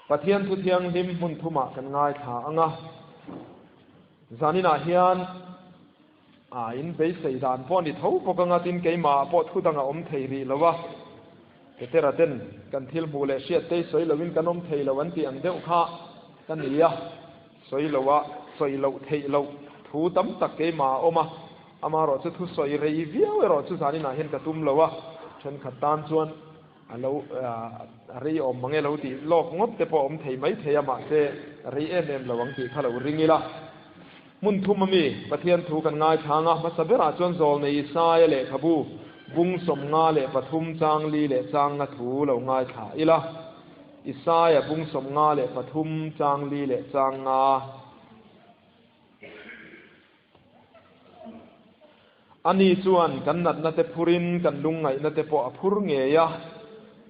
Pathian thu thianghlim hmun thumah kan ngaithla ang a, zaninah hian a in beisei dan pawh a ni tho bawk ang a, tin keimahah pawh thu dang a awm thei rih lo a, Petera ten kan thil hmuh leh hriat te sawi loin kan awm thei lo an tih ang deuh kha ka ni a, sawi loh a, sawi loh theih loh thu tam tak keimah a awm a, amaherawh chu thu sawi rei viau erawh chu zaninah hian ka tum lo a, thenkhat tan chuan a lo a rei awm mang e lo tih lawk ngawt te pawh a awm thei mai thei a, mahse a rei em em lo ang tih kha lo ring ila. Hmun thum ami Pathian thu kan ngaithlang a, hmasa berah chuan Zawlnei Isaia lehkhabu bung 53 chang li leh chang nga thu lo ngaithla ila. Isaia bung 53 chang li leh chang nga. Ani chuan kan natna te phurin kan lungngaihna te pawh a phur ngei a.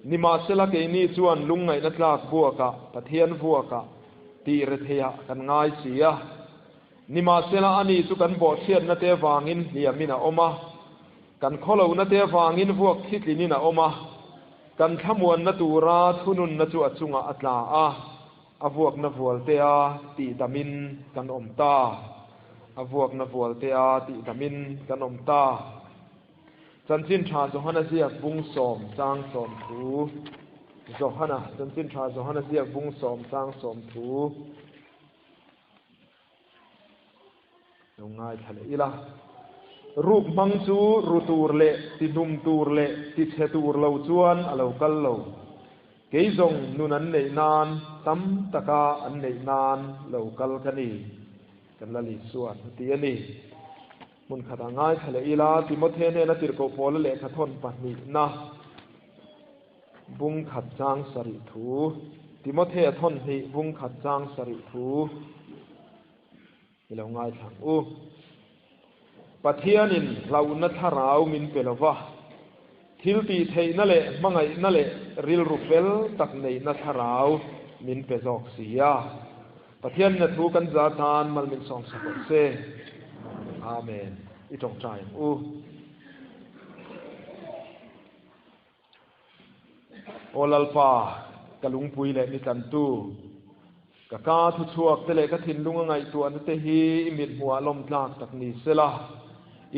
Nimahsela keini chuan lungngaihna tlak buakah, Pathian vuakah, tih retheiah kan ngai si a. Nimahsela ani chu kan bawhchhiatna te vangin hliamin a awm a, kan khawlohna te vangin vuak thitlinin a awm a, kan thlamuanna tura thununna chu a chungah a tla a. A vuakna vualtea tihdamin kan awm ta. A vuakna vualtea tihdamin kan awm ta. Chanchin Tha Johana ziak bung sawm chang sawm thu. Johana, Chanchin Tha Johana ziak bung sawm chang sawm thu. Lo ngaithla leh ila. Ruk hmang chu ru tur leh ti hnum tur leh ti chhe tur lo chuan a lo kal lo. Kei zawng nun an neih nan tam taka an neih nan lo kal ka ni. Kan la Lisuan a ti a ni. Hmun khatah ngaithla leh ila, Timothe hnena tirhkoh pawla lehkha thawn pahnihna. Bung khat chang sarih thu. Timothea thawn hnih bung khat chang sarih thu i lo ngaithla ang u. Pathianin hlauhna thlarau min pe lo va, thil tih theihna leh hmangaihna leh rilru fel tak neihna thlarau min pe zawk si a. Pathianin a thu kan za tan mal min sawm sak rawh se. Amen. I tawngtai ang u. Aw Lalpa, ka lungpui leh mi tlantu, ka ka thuchhuak te leh ka thinlung a ngaihtuahna te hi i mithmuhah lawmtlak tak ni sela,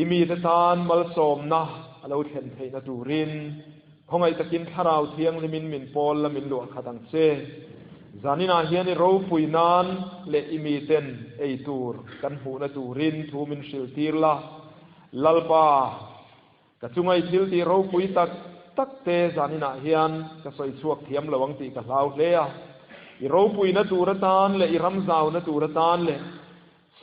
i mite tan malsawmna a lo thlen theihna turin khawngaih takin Thlarau Thianghlimin min pawl la min luah khat ang che. Zaninah hian i ropui nan leh i miten ei tur kan hmuhna turin thu min hrilhtir la, Lalpa, Ka chungai thil tih ropui tak tak te zaninah hian ka sawi chhuak thiam lo ang tih ka hlau hle a. I ropuina tur atan leh i ramzauna tur atan leh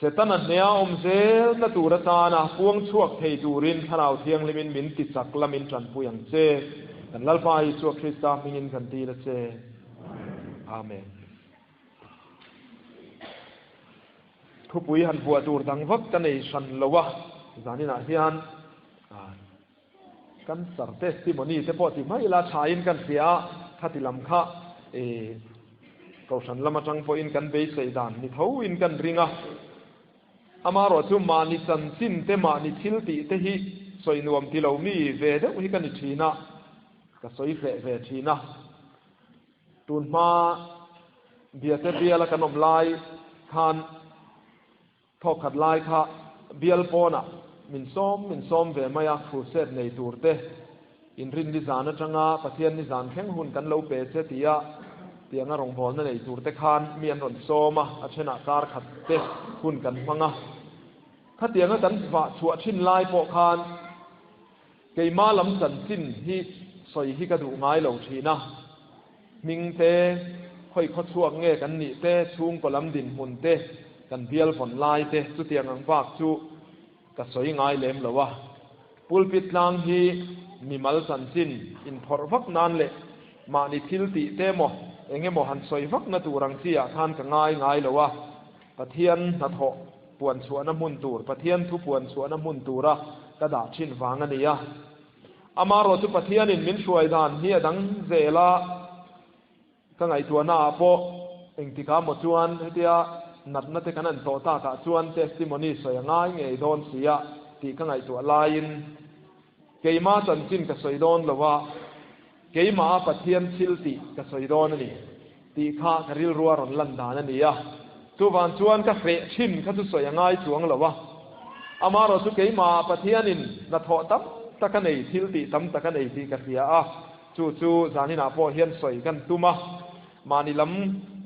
Setana hnea awm zelna tur atana puang chhuak thei turin Thlarau Thianghlimin min ti chak la min tanpui ang che. Kan Lalpa Isua Krista hmingin kan dil a che. Amen. Thupui han vuah tur dang vak ka nei hran lo a, zaninah hian cancer testimony te pawh ti mai ila thain kan hria a, khati lam kha kohhran lam atang pawhin kan beisei dan ni thoin kan ring a. Amaherawhchu mahni chanchin te mahni thil tih te hi sawi nuam ti lo mi ve deuh hi ka ni thin a, ka sawi hreh ve thin a. Tun hma Biate biala kan awm lai khan thawkkhat lai kha bial pawnah min sawm min sawm ve mai a, crusade nei tur te inrin nizan atanga Pathian nizan thleng hun kan lo pe che tia tianga rawngbawlna nei tur te khan mi an rawn sawm a, a thenah kar khat te hun kan hmang a. Khatianga kan vah chhuah thin lai pawh khan Keimah lam chanchin hi sawi hi ka duh ngai lo thin a, hming te, khawi khaw chhuak nge kan nih te, chhungkaw lam dinhmun te, kan bial vawn lai te chutiang ang bak chu ka sawi ngai lem lo a. Pulpit tlang hi mimal chanchin inphawrh vak nan leh mahni thil tih te emaw eng emaw han sawi vak na tur ang chi ah khan ka ngai ngai lo a, Pathian hnathawh puan chhuahna hmun tur, Pathian thu puan chhuahna hmun tura ka dah thin vang a ni a. Amaherawh chu Pathianin min hruai dan hi a dang zel a, ka ngaihtuahnaah pawh engtikah maw chuan hetia natna te kan han tawh takah chuan testimony sawi a ngai ngei dawn si a tih ka ngaihtuah laiin keimah chanchin ka sawi dawn lo a, keimah a Pathian thil tih ka sawi dawn a ni. tih kha ka rilrua rawn lan dan a ni a. Chuvang chuan ka hreh thin kha chu sawi a ngai chuang lo a. Amaherawh chu keimah Pathianin hnathawh tam tak a nei, thil tih tam tak a nei tih ka hria a. Chu chu zaninah pawh hian sawi kan tum a. Mahni lam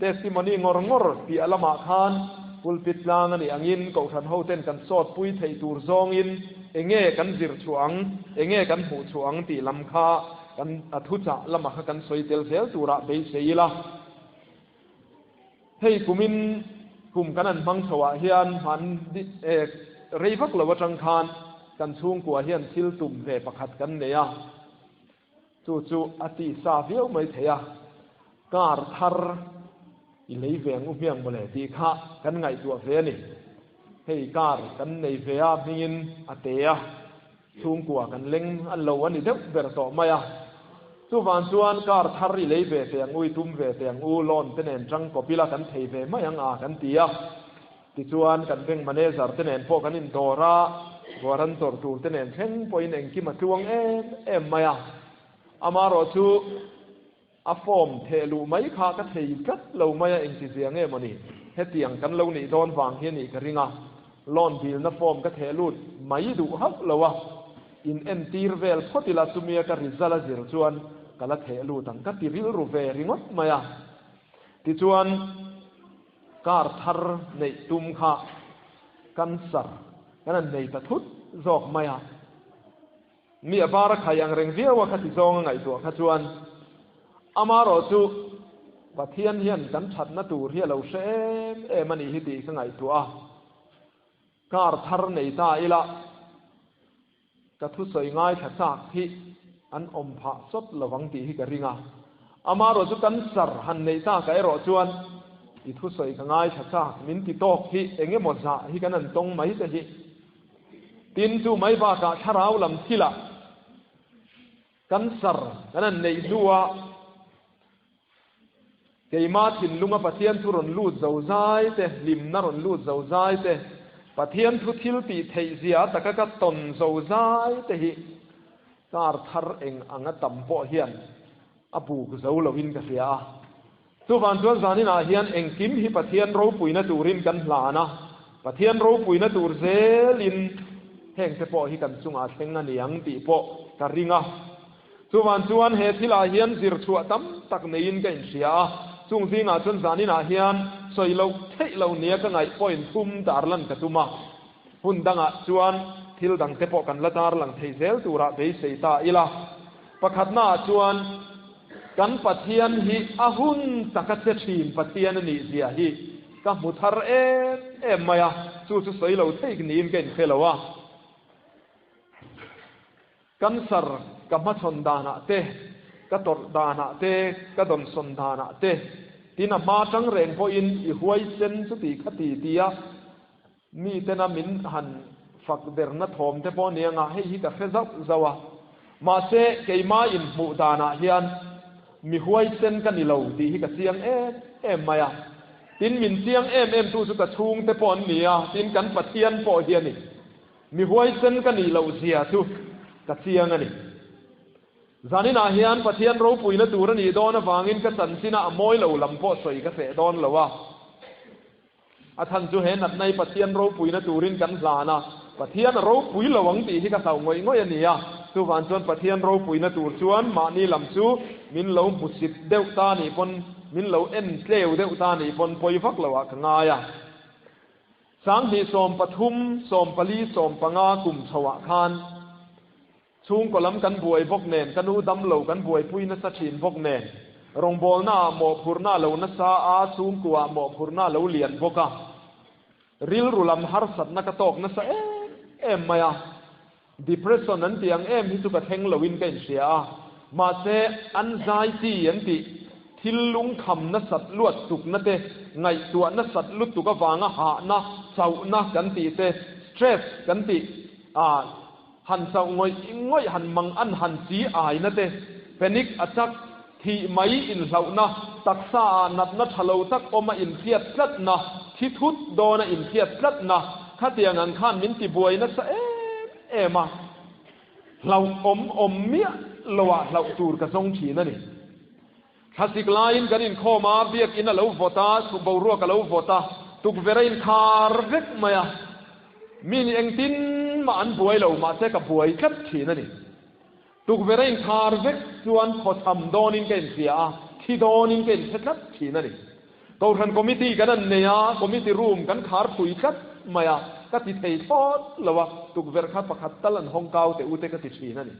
testimony ngawr ngawr piah lamah khan pulpit tlang a nih angin Kohhran hoten kan sawt pui theih tur zawngin enge kan zir chhuah ang, enge kan hmuh chhuah ang tih lam kha kan a thuchah lamah kha kan sawi tel zel turah beisei ila. Hei kumin kum kan han hmang chho ah hian hman rei vak lo atang khan kan chhungkua hian thil tum ve pakhat kan nei a. Chu chu a ti sa viau mai thei a, car thar i lei ve ang u hmiang mawle tih kha kan ngaihtuah ve a ni. Hei car kan nei ve a hmingin a te a, chhungkua kan leng a lo a ni deuh ber tawh mai a. Chuvang chuan car thar i lei ve teh ang u, i tum ve teh ang u, loan te nen tang kawp ila kan thei ve mai ang a kan ti a. Tichuan kan bank manager te nen pawh kan indawr a, guarantor tur te nen thleng pawhin engkim a tluang em em mai a. Amaherawh chu a form theh luh mai kha ka thei tlat lo mai a, engtizia nge maw ni? Hetiang kan lo nih dawn vang hi a nih ka ring a, loan dilna form ka theh lut mai duh hauh lo a, in entir vel phawt ila chumia ka result a zir chuan ka la theh lut ang ka ti rilru ve ringawt mai a. Tichuan. Kar thar neih tum kha cancer kan han nei ta thut zawk mai a. Mi a bar a khai ang reng viau a khati zawng a ngaihtuah kha chuan amarawh chu Pathian hian kan thatna tur hi a lo hre em em a nih hi tih ka ngaihtuah a. Kar thar nei ta ila Ka thusawi ngaithla chak hi an awm phah sawt lovang tih hi ka ring a. Amaherawh chu cancer han neih takah erawh chuan i thusawi ka ngaithla chak min ti tawk hi eng emaw zah hi kan han tawng mai te hi. Tin, chu mai bakah thlarau lam thilah cancer kan han neih hnuah Keimah thinlunga Pathian thu rawn lut zo zai te, hlimna rawn lut zo zai te, Pathian thu thil tih theih zia taka ka tawn zo zai te hi kar thar eng anga tam pawh hian a buk zo loin ka hria a. Chuvang chuan zaninah hian engkim hi Pathian ropuina turin kan hlan a, Pathian ropuina tur zelin hengte pawh hi kan chungah thleng a ni ang tih pawh ka ring a. Chuvang chuan he thilah hian zir chhuah tam tak neiin ka inhria a, chung zingah chuan zaninah hian sawi loh theih lo nia ka ngaih pawhin thum tarlan ka tum a. Hun dangah chuan thil dangte pawh kan la tarlang thei zel turah beisei ta ila. Pakhatnaah chuan kan Pathian hi a hun taka che thin Pathian a nih zia hi ka hmu thar em em mai a, chu chu sawi lo theih niin ka inhre lo a. Cancer ka hmachhawn danah te, ka tawrh danah te, ka dawnsawn danah te, tin a hma tang reng pawhin i huaisen chuti kha ti tia mitena min han fak derna thawm te pawh nia nga hei hi ka hre zauh zauh a. Mahse keimah inhmuh danah hian mi huaisen ka ni lo tih hi ka chiang em em mai a. Tin min chiang em em tu chu ka chhungte pawh an ni a, tin kan Pathian pawh hi a ni. Mi huaisen ka nih loh zia chu ka chiang a ni. Zaninah hian Pathian ropuina tur a nih dawn avangin ka chanchinah a mawi lo lam pawh sawi ka hreh dawn lo a. A chhan chu he natna hi Pathian ropuina turin kan hlan a, Pathian a ropui lo ang tih hi ka hlauh ngawih ngawih a ni a. Chuvang chuan Pathian ropuina tur chuan mahni lam chu min lo hmusit deuh ta nih pawn, min lo en tleu deuh ta nih pawn pawi vak loah ka ngai a. 2013, 14, 15 kum chhoah khan chhungkaw lam kan buai bawk nen, ka nu damlo kan buaipui nasa thin bawk nen, rawngbawlnaah mawhphurhna a lo nasa a, chhungkuaah mawhphurhna a lo lian bawk a, rilru lam harsatna ka tawk nasa em em mai a. Depression an tih ang em hi chu ka thleng loin ka inhria a, mahse anxiety an tih thil lungkham nasat luat tukna te, ngaihtuah nasat lutuk avanga hahna, chauhna kan tih te, stress kan tih a han chauh ngawih ngawih han mang an han chi aina te, panic attack, thih mai inhlauhna, taksa ah natna tha lo tak awm a inhriat tlatna, thi thut dawn a inhriat tlatna, khatiang ang khan min ti buai nasa em em a, hlauh awm awm miah lo ah hlauh tur ka zawng thin a ni. Thlasik laiin kan inkhawm a, biakinn a lo vawt a, boruak a lo vawt a, tukverh a inkhar vek mai a. Mi nih engtin mah an buai lo, mahse ka buai tlat thin a ni. Tukverh a inkhar vek chuan thawchham dawnin ka inhria a, thi dawnin ka inhre tlat thin a ni. Kohhran committee kan an nei a, committee room kan khar phui tlat mai a, ka ti thei thlawt lo a, tukverh kha pakhat tal an hawng kau teh u te ka ti thin a ni.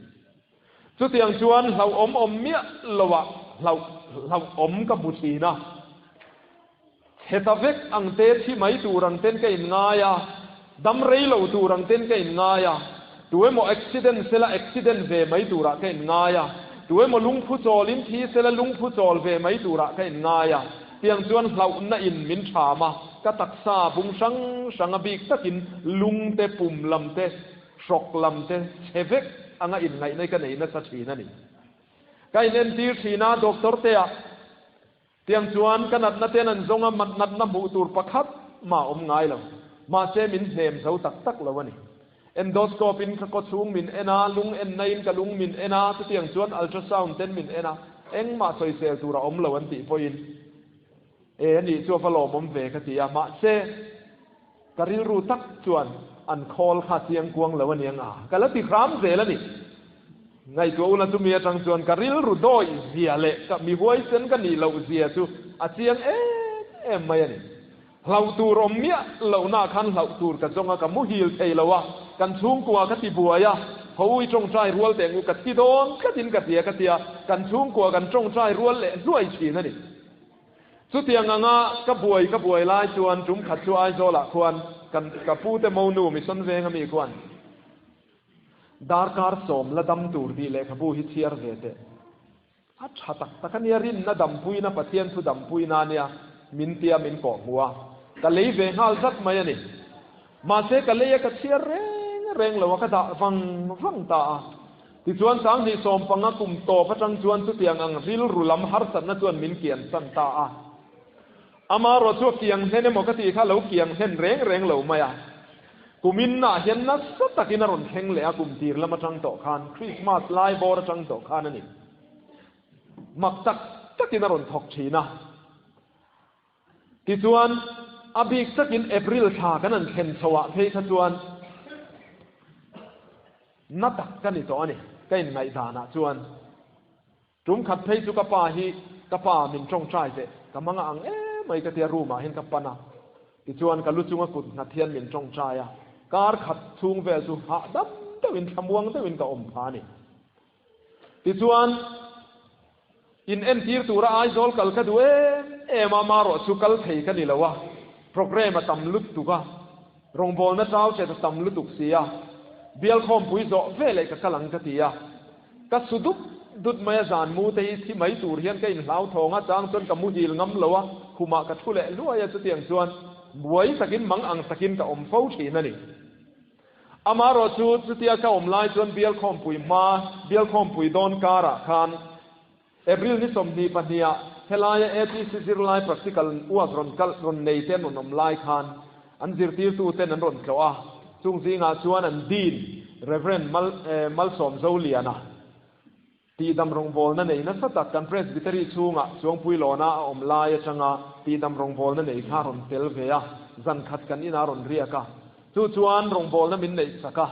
Chutiang chuan hlauhawm awm miah lo ah hlauh hlauhawm ka hmu thin a. Chheta vek ang te thi mai tur ang ten ka in ngai a, dam rei lo tur ang ten ka in ngai a, tu emaw accident sela accident ve mai turah ka in ngai a, tu emaw lungphu chawl in thi sela lungphu chawl ve mai turah ka in ngai a, tiang chuan hlauhna in min ṭham a, ka taksa bung hrang hrang a bik takin lung te pum lam te hrawk lam te chhe vek anga inngaihna ka nei nasa ṭhin a ni. Ka inentir ṭhin a, doctor te ah. Tiang chuan ka natna ten an zawng a, natna hmuh tur pakhat mah awm ngai lo. Mahse min hnem zo tak tak lo a ni. Endoscope in ka kawchhung min en a, lung enna in ka lung min en a, chutiang chuan ultrasound ten min en a, engmah sawisel tur a awm lo an tih pawhin e anih chu a va lawmawm ve ka ti a, mahse ka rilru tak chuan an khawl kha chiang kuang lo aniang a, ka la ti hram zel a ni. Ngaihtuah ula chumi atang chuan ka rilru dawih zia leh ka mi huaisen ka nih loh zia chu a chiang em em mai a ni. Hlauh tur awm miah lohna khan hlauh tur ka zawng a, ka muhil thei lo a, kan chhungkua ka ti buai a, Hawi tawngtai rual teh ngu ka thi dawn tlatin ka hria ka tia, kan chhungkua kan tawngtai rual leh hluai thin a ni. Chutiang anga ka buai ka buai lai chuan tum khat chu Aizawlah khuan kan ka pute monu Mission Venga mi khuan, Darkar sawm la dam tur tih lehkhabu hi chhiar ve teh. A tha tak tak a nia, rinna dampuina, Pathian thu dampuina a nia, min tia min kawh hmu a, ka lei ve nghal zat mai a ni. Mahse ka lei a ka chhiar reng reng lo a, ka dah vang vang ta a. Tichuan Sanghnih sawmpanga kum tawp atang chuan chutiang ang rilru lam harsatna chuan min kian san ta a. Amarawh chu a kiang hlen emaw ka tih kha lo kiang hlen reng reng lo mai a. Kumin ah hian nasa takin a rawn thleng leh a, kum tir lam atang tawh khan, Christmas lai bawr atang tawh khan a ni. Mak tak takin a rawn thawk thin a. Tichuan, a bik takin April thla kan han thlen chho ah phei kha chuan na tak ka ni tawh a ni, ka inngaihdan ah chuan. Tum khat phei chu ka pa hi ka pa min tawngtai teh ka hmang a ang em mai ka tia room ah hian ka pan a, tichuan ka lu chunga kut nghat hian min tawngtai a, kar khat chhung vel chu hahdam deuhin thlamuang deuhin ka awm pha a ni. Tichuan in entir tura Aizawl kal ka duh em em a, marawh chu kal thei ka ni lo a, programme a tam lutuk a, rawngbawlna chau chet a tam lutuk si a, bial khawmpui zawh veleh ka kal ang ka ti a. Ka su dup dut mai a, zan mu te hi thi mai tur hian ka inhlau thawng a, chang chuan ka muhil ngam lo a, khumah ka thu leh hluai a, chutiang chuan buai takin mang ang takin ka awm fo thin a ni. Amarawh chu chutia ka awm lai chuan bial khawmpui hma, bial khawmpui dawn karah khan April ni 22 ah helaia ATC zirlai practical uak rawn kal rawn nei te an rawn awm lai khan an zirtirtu ten an rawn tlawh a, chung zingah chuan an Dean Rev. Mal Malsawm Zoliana tihdam rawngbawlna nei nasa tak kan Presbytery chhungah Chuangpuilawna a awm lai atanga tihdam rawngbawlna nei kha rawn tel ve a, zan khat kan inah rawn riak a, chu chuan rawngbawlna min neih sak a.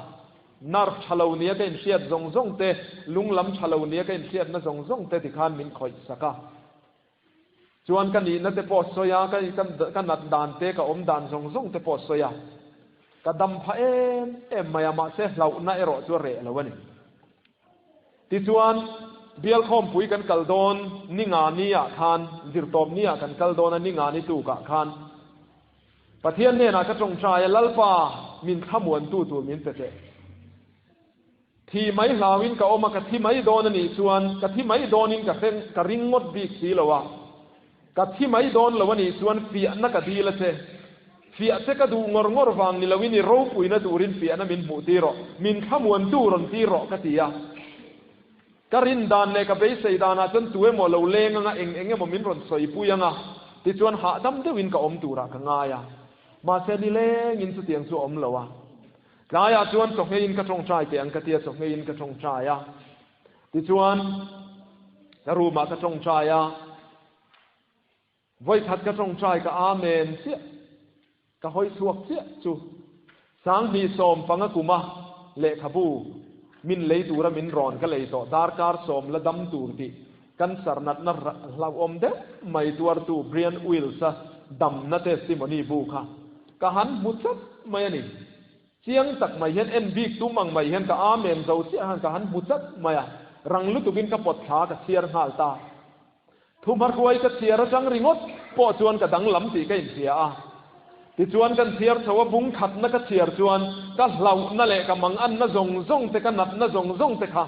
Nerve tha lo nia ka inhriat zawng zawng te, lung lam tha lo nia ka inhriatna zawng zawng te tikhan min khawih sak a. Chuan ka nihna te pawh sawi a, ka ka nat dan te, ka awm dan zawng zawng te pawh sawi a. Ka dam pha em em mai a, mahse hlauhna erawh chu a reh lo a ni. Tichuan, bial khawmpui kan kal dawn ni nga ni ah khan, zirtawp ni ah kan kal dawn a ni nga ni tukah khan, Pathian hnenah ka tawngtai a, Lalpa, min thlamuantu tur min pe teh. Thi mai hlauin ka awm a, ka thi mai dawn a nih chuan, ka thi mai dawnin ka hreng, ka ring ngawt bik si lo a. Ka thi mai dawn lo a nih chuan fiahna ka dil a che. Fiah che ka duh ngawr ngawr vang ni loin i ropuina turin fiahna min hmuh tir rawh, min thlamuantu rawn tir rawh ka ti a. Ka rin dan leh ka beisei danah chuan tu emaw lo leng anga eng eng emaw min rawn sawipui anga tichuan hahdam deuhin ka awm turah ka ngai a. Mahse nilengin chutiang chu a awm lo a. Tlaiah chuan chawhngeiin ka tawngtai teh ang ka tia chawhngeiin ka tawngtai a. Tichuan ka room ah ka tawngtai a. Vawikhat ka tawngtai ka Amen chiah, ka hawi chhuak chiah chu 2015 kuma lehkhabu min lei tura min rawn ka lei tawh darkar sawm la dam tur tih cancer natna hlauhawm deuh mai tuartu Brian Wills-a damna testimony bu kha ka han hmu chat mai a ni. Chiang tak mai hian en bik tum ang mai hian ka Amen zo chiah khan ka han hmu chat mai a, rang lutukin ka pawt thla ka chhiar nghal ta. Thuhmahruai ka chhiar atang ringawt pawh chuan ka danglam tih ka inhria a. Tichuan kan chhiar chho a bung khatna ka chhiar chuan ka hlauhna leh ka manganna zawng zawng te ka natna zawng zawng te kha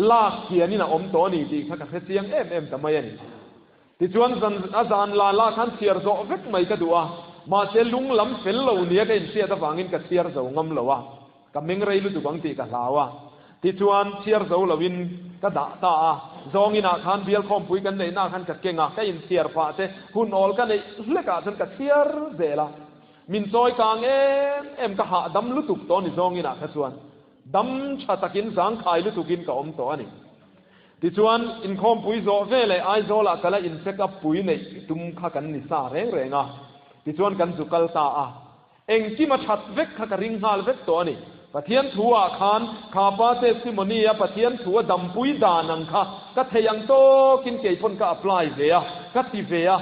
lak hianin a awm tawh a ni tih kha ka hre chiang em em ta mai a ni. Tichuan zan a zan la la khan chhiar zawh vek mai ka duh a, mahse lung lam fel lo nia ka inhriat avangin ka chhiar zo ngam lo a, ka meng rei lutuk ang tih ka hlau a. Tichuan chhiar zo loin ka dah ta a, zawngin ah khan bial khawmpui kan neihna ah khan ka keng a, ka inchhiar pah te hun awl ka neih hlek ah chuan ka chhiar zel a, min chawi kang em em ka hahdam lutuk tawh a ni zawngin ah kha chuan dam tha takin zangkhai lutukin ka awm tawh a ni. Tichuan inkhawmpui zawh veleh Aizawlah kala in check up pui neih tum kha kan ni sa reng reng a, tichuan kan zu kal ta a. Engkim a that vek kha ka ring nghal vek tawh a ni. Pathian thu ah khan kha pa testimony a Pathian thu a dampui dan ang kha ka thei ang tawkin kei pawn ka apply ve a, ka ti ve a,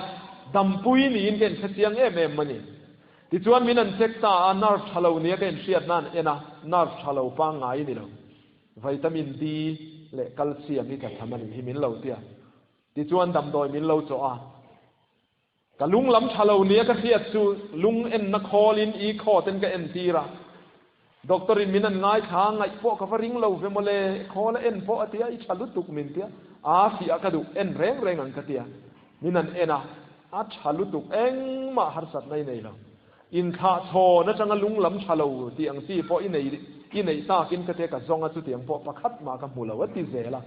dampui niin ka inhre chiang em em a ni. Tichuan min an check ta a, nerve tha lo nia ka inhriat nan en a, nerve tha lo pangngai ni lo. Vitamin D leh calcium hi tla tham a nih hi min lo tia. Tichuan damdawi min lo chawh a. Ka lung lam tha lo nia ka hriat chu lung enna khawlin i khaw ten ka entir a. Doctor in min an ngaithla a, ngaih pawh ka va ring lo ve mawle, khawl a en pawh a tia, i tha lutuk min tia, aa fiah ka duh, en reng reng ang ka tia. Min an en a, a tha lutuk, engmah harsatna i nei lo. Inthlah chhawn atanga lung lam tha lo tih ang chi pawh i nei i neih takin ka tia ka zawng a, chutiang pawh pakhat mah ka hmu lo a ti zel a.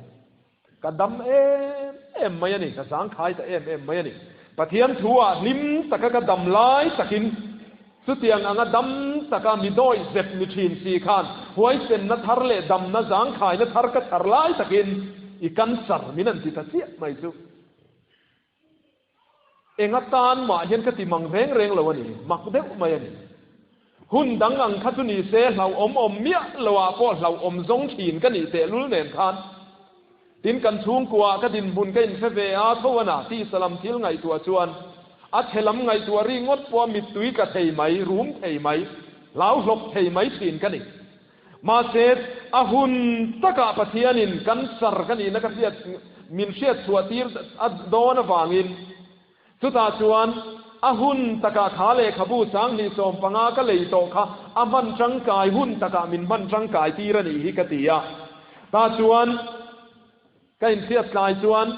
Ka dam em em mai a ni, ka zangkhai ta em em mai a ni. Pathian thu ah hlim taka ka dam lai takin chutiang anga dam taka mi dawih zep ni thin si khan huaisenna thar leh damna zangkhaina thar ka chhar lai takin i cancer min an ti ta chiah mai chu. Eng atan mah hian ka ti mang reng reng lo a ni, mak deuh mai a ni. Hun dang ang kha chu ni se hlauhawm awm miah lo ah pawh hlauhawm zawng thin ka nih tehlul nen khan. Tin kan chhungkua ka dinhmun ka inhre ve a tho a na tisa lam thil ngaihtuah chuan a chhe lam ngaihtuah ri ngawt pawh a mittui tla thei mai, rum thei mai, hlauhlawp thei mai thin ka ni. Mahse, a hun takah Pathianin cancer ka nihna ka hriat min hriat chhuah tir a dawn avangin chutah chuan a hun takah kha lehkhabu 2015 ka lei tawh kha a hman tangkai hun takah min hman tangkai tir a nih hi ka ti a. Tah chuan ka inhriat tlai chuan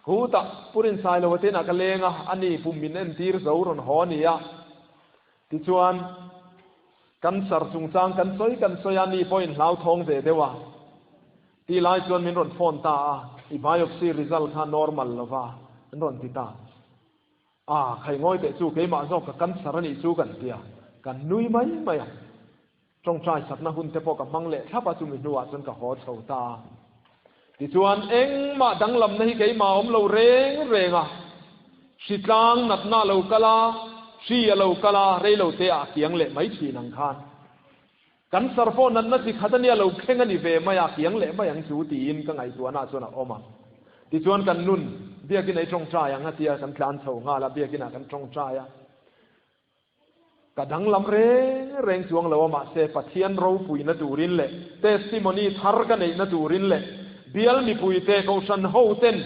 khutah Purin Sailova te inah ka leng a, ani pum min entir zo rawn haw a ni a. Tichuan, Cancer chungchang kan sawi kan sawi a, ni pawhin hlauthawng ve deuh a. Tih lai chuan min rawn phone ta a, i biopsy result kha normal lo va, an rawn ti ta. A, khai ngawi teh chu keimah zawk ka cancer a nih chu kan ti a, kan nui mai mai a. Tawngtai sakna hun te pawh ka hmang leh thlap a, chumi hnuah chuan ka haw chho ta a. Tichuan, engmah danglamna hi keimah a awm lo reng reng a, hritlang natna a lo kal a, hri a lo kal a, reilo te ah a kiang leh mai thin ang khan. Cancer pawh natna chi khat a nia lo thleng a ni ve mai a, kiang leh mai ang chu tiin ka ngaihtuahna ah chuan a awm a. Tichuan kan nun biakin ei tawngtai ang a tia kan tlan chho nghal a, biakin ah kan tawngtai a. Ka danglam reng reng chuang lo a, mahse Pathian ropuina turin leh testimony thar ka neihna turin leh bial mipuite kohhran ho ten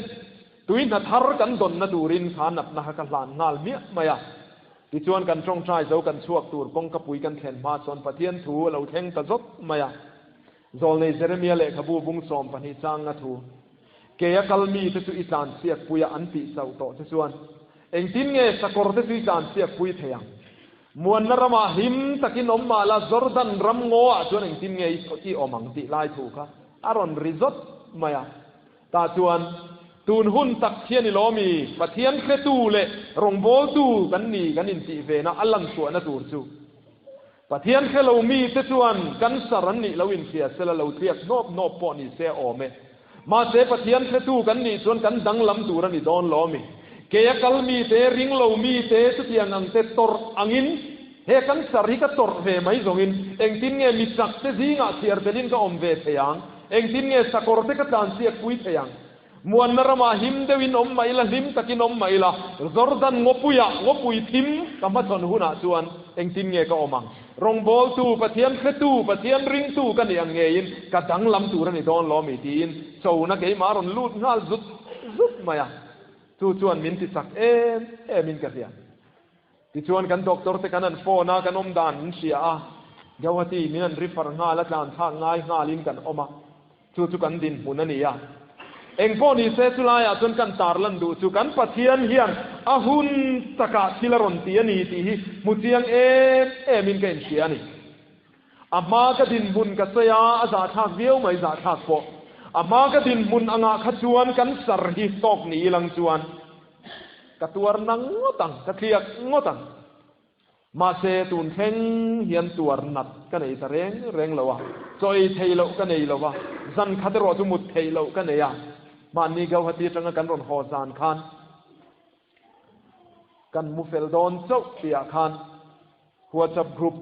tuihna thar kan dawnna turin kha natna kha ka hlan nghal miah mai a. Tichuan kan tawngtai zo kan chhuak tur kawngka pui kan thlen hma chuan Pathian thu a lo thleng ta zawt mai a. Zawlnei Jeremia lehkhabu bung 12 changa thu, Kei a kal mite chu i tlanchhiat puia an tih chauh tawh che chuan Engtin nge sakawr te chu i tlanchhiat pui thei ang? Muanna ramah hlim takin awm mah la, Jordan ram ngaw ah chuan engtin nge i awm ang tih lai thu kha a rawn ri zawt mai a. Tah chuan tun hun tak hian i lawm i Pathian hretu leh rawngbawltu kan ni kan intih vena a lanchhuahna tur chu Pathian hre lo mite chuan cancer an nih lo inhria sela lo tliak hnawp hnawp pawh ni se a awm e. Mahse Pathian hretu kan nih chuan kan danglam tur a ni dawn lo a mi? Kei a kal mite, ring lo mite chutiang ang te tawrh angin he cancer hi ka tawrh ve mai zawngin engtin nge mi chak te zingah chhiar telin ka awm ve thei ang? Engtin nge sakawr te ka tlansiak pui thei ang? Muanna ramah him deuhin awm mah ila, hlim takin awm mah ila, Jordan ngawpuiah ngawpui thim ka hmachhawn hunah chuan engtin nge ka awm ang? Rawngbawltu, Pathian hretu, Pathian ringtu ka nih ang ngeiin ka danglam tur a ni dawn lo mi? tiin chona keimah a rawn lut nghal zut zut mai a. Chu chuan min ti chak em emin ka hria. Tichuan kan doctor te kan han phone a, kan awm dan an hria a, Gauhati min han refer nghal a, tlan thlak ngai nghalin kan awm a. Chu chu kan dinhmun a ni a. Engpawh ni se chulaiah chuan kan tarlan duh chu kan Pathian hian a hun takah thil a rawn ti a ni tih hi hmu chiang em emin ka inhria a ni. A hma ka dinhmun ka sawi a, a zahthlak viau mai zahthlak pawh. A hma ka dinhmun angah kha chuan kan sar hi tawk ni ilang chuan ka tuar na ngawt ang, ka tliak ngawt ang. Mahse, tun thleng hian tuar nat ka nei ta reng reng lo a, chaw ei thei loh ka nei lo va, zan khat erawh chu mut theih loh ka nei a. Mahni Gauhati atanga kan rawn haw zan khan kan mu fel dawn chauh tihah khan WhatsApp group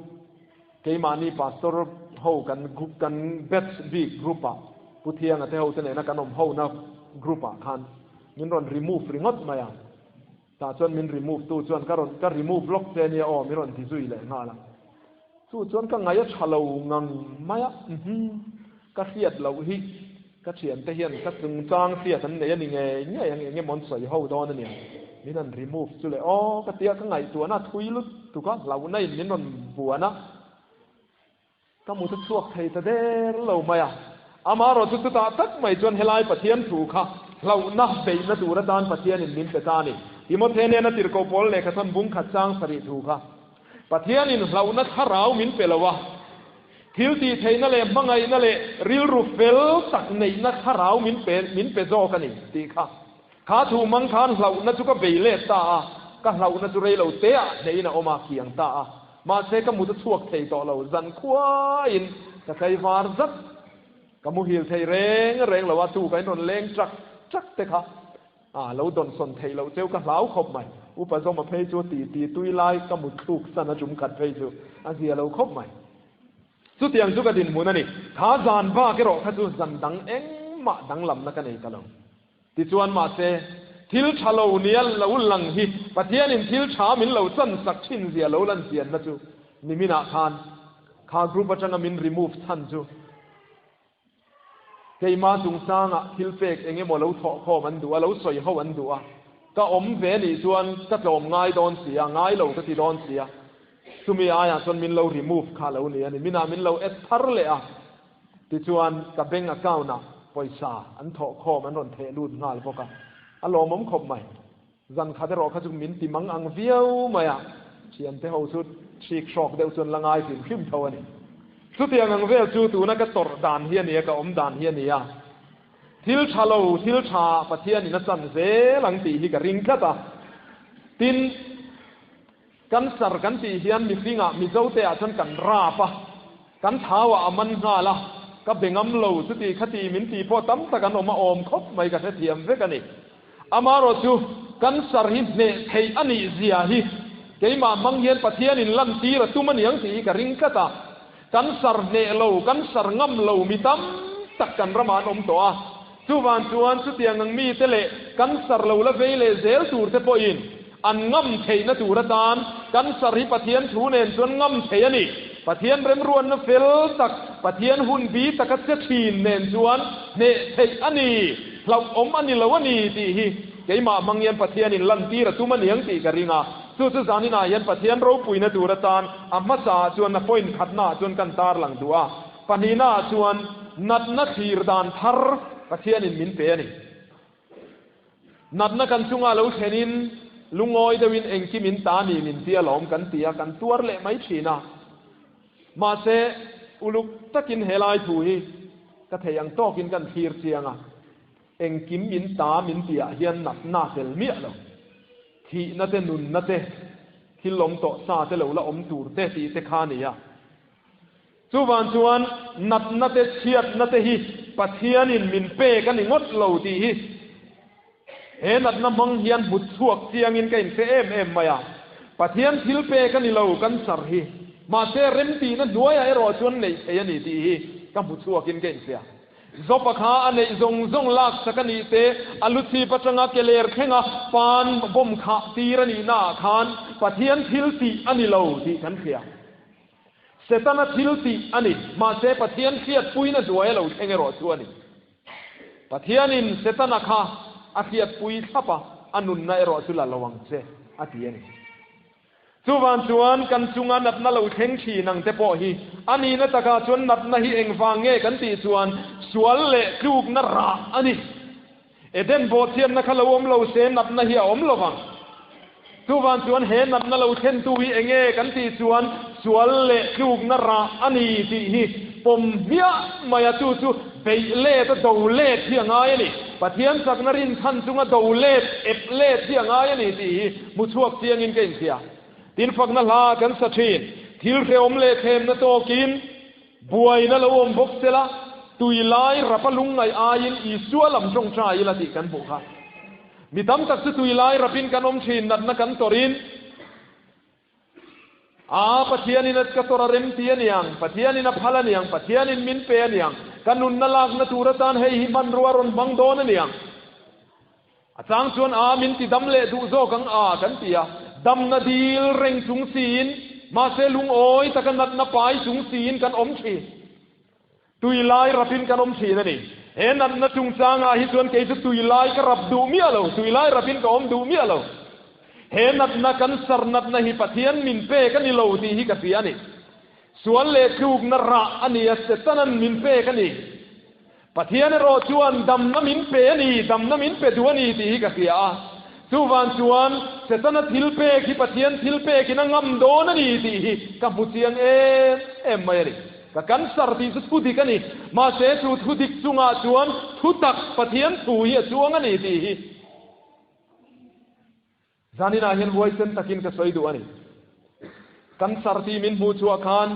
keimahni pastor ho kan kan batch bik group ah Pu Thianga te ho te nena kan awm hona group ah khan min rawn remove ringawt mai a. Tah chuan min remove tu chuan ka rawn ka remove lawk che ania aw min rawn ti zui leh nghal a. Chu chuan ka ngaih a tha lo ngang mai a, uhmm ka hriat loh hi ka thiante hian ka chungchang hriat an nei a ni ngei ngei ang eng emaw an sawi ho dawn a nia. Min han remove chu le aw ka tia ka ngaihtuahna a thui lutuk a, hlauhna in min rawn buan a. Ka mut a chhuak thei ta der lo mai a. Amaherawhchu chutah tak mai chuan helai Pathian thu kha hlauhna beihna tur atan Pathianin min pe ta a ni. Timothe nena tirhkoh pawl lehkha thawn bung khat chang sarih thu kha Pathianin hlauhna thlarau min pe lo a, thil tih theihna leh hmangaihna leh rilru fel tak neihna thlarau min pe min pe zawk a ni tih kha. Kha thu hmang khan hlauhna chu ka bei let ta a, ka hlauhna chu reilo teah hnehin a awm a, kiang ta a. Mahse ka mut a chhuak thei tawh lo, zan khuaiin ka tlaivar zat. Ka muhil thei reng reng lo a, tu ka inrawn leng chak chak te kha a lo dawnsawn theih loh cheu ka hlau khawp mai. Upa Zawma phei chu ti ti tui lai ka mut thluk san a tum khat phei chu a zia lo khawp mai. Chutiang chu ka dinhmun a ni. Kha zan bak erawh kha chu zan dang engmah danglamna ka nei ta lo. Tichuan mahse, thil tha lo nia lo lang hi Pathianin thil tha min lo chansak thin zia lo lan chianna chu niminah khan kha group atanga min remove chhan chu keima chungchangah thil pek eng emaw lo thawhkhawm an duh a, lo sawi ho an duh a, ka awm ve nih chuan ka tlawm ngai dawn si a, ngai lo ka ti dawn si a, chumi aiah chuan min lo remove kha lo ni a ni, minah min lo add thar leh a. Tichuan, ka bank account-ah pawisa an thawh khawm an rawn theh lut nghal bawk a, a lawmawm khawp mai. Zan khat erawh kha chu min ti mang ang viau mai a, thiante ho chu hrik hrawk deuh chuan la ngai hrim hrim tho a ni. Chutiang ang vel chu tuna ka tawrh dan hi a ni a, ka awm dan hi a ni a. Thil tha lo, thil tha Pathianin a chan zel ang tih hi ka ring tlat a. Tin, Cancer kan tih hian mihringah Mizote ah chuan kan rap a, kan thau ah a man nghal a, ka be ngam lo chuti khati min tih pawh tam tak an awm a awm khawp mai ka hrethiam vek a ni. Amaherawh chu cancer hi hneh theih a nih zia hi keimah hmang hian Pathianin lantir a tum a niang tih hi ka ring tlat a. Cancer hneh lo, cancer ngam lo mi tam tak kan ramah an awm tawh a, chuvang chuan chutiang ang mite leh cancer lo la vei leh zel tur te pawhin An ngam theihna tur atan cancer hi Pathian thu nen chuan ngam thei a ni. Pathian remruatna fel tak, Pathian hun bi taka che thin nen chuan hneh theih a ni, hlauhawm a ni lo a ni tih hi keimah hmang hian Pathianin lantir a tum a niang tih ka ring a. Chu chu zaninah hian Pathian ropuina tur atan a hmasaah chuan a point khatnaah chuan kan tarlang duh a, pahnihnaah chuan natna thlir dan thar Pathianin min pe a ni. Natna kan chunga lo thlenin lungawi deuhin engkim in ta ni min tia lawm kan ti a, kan tuar leh mai thin a. Mahse, uluk takin helai thu hi ka thei ang tawkin kan thlir chiang a, engkim in ta min tihah hian natna tel miah lo. Thihna te, nunna te, thil awm tawh sa te lo la awm tur te tih te kha a ni a. Chuvang chuan natna te chhiatna te hi Pathianin min pek a ni ngawt lo tih hi He natna hmang hian hmu chhuak chiangin ka inhre em em mai a. Pathian thil pek a ni lo cancer hi. Mahse remtihna hnuaiah erawh chuan neih theih a ni tih hi ka hmu chhuakin ka inhria. Zopa kha a neih zawng zawng laksak a nih te, a lu chhip atanga ke ler thlenga pan bomb khah tir a nihnaah khan Pathian thil tih a ni lo tih kan hria. Setana thil tih a ni, mahse Pathian hriatpuina hnuai a lo thleng erawh chu a ni. Pathianin Setana kha a hriatpui thlap a, a nunna erawh chu la lo ang che, a ti a ni. Chuvang chuan kan chunga natna lo thleng thin ang te pawh hi a nihna takah chuan natna hi engvang nge kan tih chuan sual leh tlukna rah a ni. Eden bawhchhiatna kha lo awm lo se natna hi a awm lo vang. Chuvang chuan he natna lo thlentu hi enge kan tih chuan sual leh tlukna rah a ni tih hi pawm hmiah mai a, chu chu beih let a do let hi a ngai a ni. Pathian chakna rinchhan chunga do let, ep let hi a ngai a ni tih hi Hmu chhuak chiangin ka inhria. Tin fakna hla kan sa thin. Thil hrehawm leh thlemna tawkin buaina lo awm bawk sela, tui lai rapa lungngaih aiin Isua lam tawngtai ila tih kan hmuh kha. Mi tam tak chu tui lai rapin kan awm thin, natna kan tawrhin, Aa, Pathianin a ka tawrh a rem ti a niang, Pathianin a phal a niang, Pathianin min pe a niang, ka nunna lakna tur atan hei hi hmanrua rawn hmang dawn a niang. A chang chuan a min ti dam leh duh zawk ang a kan ti a, damna dil reng chung siin, mahse lungawi taka natna pai chung siin kan awm thin. Tui lai rapin kan awm thin a ni. He natna chungchangah hi chuan kei chu tui lai ka rap duh miah lo, tui lai rapin ka awm duh miah lo. He natna kan sar natna hi Pathian min pek a ni lo tih hi ka hria a ni. Sual leh tlukna rah a ni a, Setanan min pek a ni. Pathian erawh chuan damna min pe a ni, damna min pe duh a ni tih hi ka hria a. Chuvang chuan Setana thil pek hi Pathian thil pekin a ngam dawn a ni tih hi ka hmu chiang em em mai a ni. Ka cancer tih chu thu dik a ni, mahse chu thu dik chungah chuan thu tak Pathian thu hi a chuang a ni tih hi. Zaninah hian huaisen takin ka sawi duh a ni. Cancer tih min hmuh chhuah khan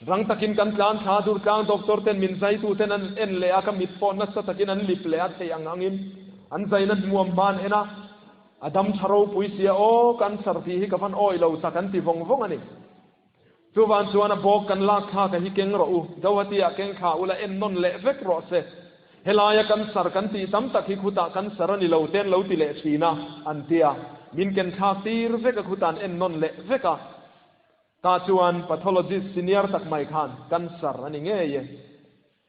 rang takin kan tlan thla dur tlang doctor ten min zaitu ten an en leh a, ka mit pawh nasa takin an lip leh a theih ang angin an zaina hmuam hma an en a, a dam tha ropui sia aw cancer tih hi ka van awih lo tak an ti vawng vawng a ni. Chuvang chuan a bawk kan lak thlak a hi keng rawh u, Gauhati ah keng thla ula en nawn leh vek rawh se. Helaia cancer kan tih tam tak hi khutah cancer a ni lo te an lo ti leh thin a, an ti a. Min ken thlak tir vek a khutah an en nawn leh vek a. Tah chuan pathologist senior tak mai khan cancer a ni ngei e